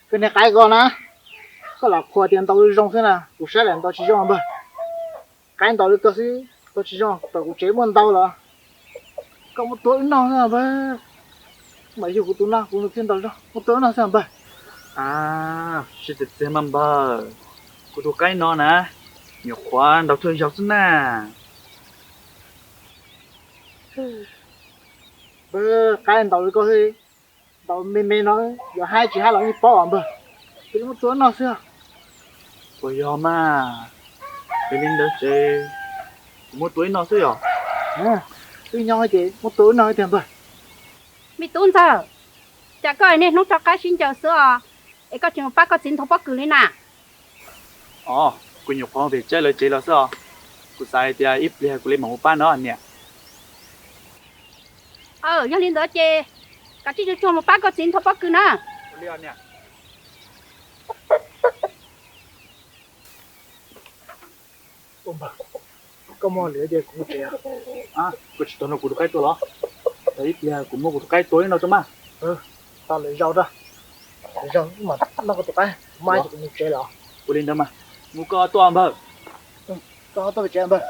Koj niag qaib ko na, koj lam qhuas tias ntaus zoo xwb na, kuv saib lam ntaus tsis zoo npawg. Qaib ntaus li koj xwb, koj tsis zoo, tam kuv tsev muaj ntau lawm. Koj muab tua wb noj xwb npawg. Mas yog kuv tus no kuv thiaj ntaus zoo, muab tua wb noj xwb npawg. Siab txias txias mas npawg, kuv tus qaib no na, nyuam qhuav ntaus thawj zaug xwb na. Npawg, qaib ntaus li koj xwb, ntaus me me no, yuav haib tsis haib los yeej paub os npawg. Cia li muab tua wb noj xwb. Puas yog mas? Yog li ntawd ces kuv muab tua wb noj xwb yog? Wb nyob ces muab tua wb noj tiag npawg. Me tub ntxawg, cas koj niaj hnub tso qaib sib ncaws xwb os, es koj tsis mus pab koj txiv ntho pob kws li na? Os, kuv nyuam qhuav pem tsaib lawv tsev los xwb os. Kuv xav hais tias ib pliag kuv li mam mus pab no niam. Yog li ntawd ces kav tsij tsuag tsuag mus pab koj txiv ntho pob kws na. Koj muaj lwm tias kuv mus tsev. Koj tsis tau nrog kuv tus qaib tua los? Ib pliag kuv muab kuv tus qaib tua ib no tso mas. Tau lwm zaus, lwm zaus mam noj koj tus qaib, kuv mus tsev lawm. Ua li ntawd mas, mus koj tua npawg. Koj tuaj pem tsev npawg.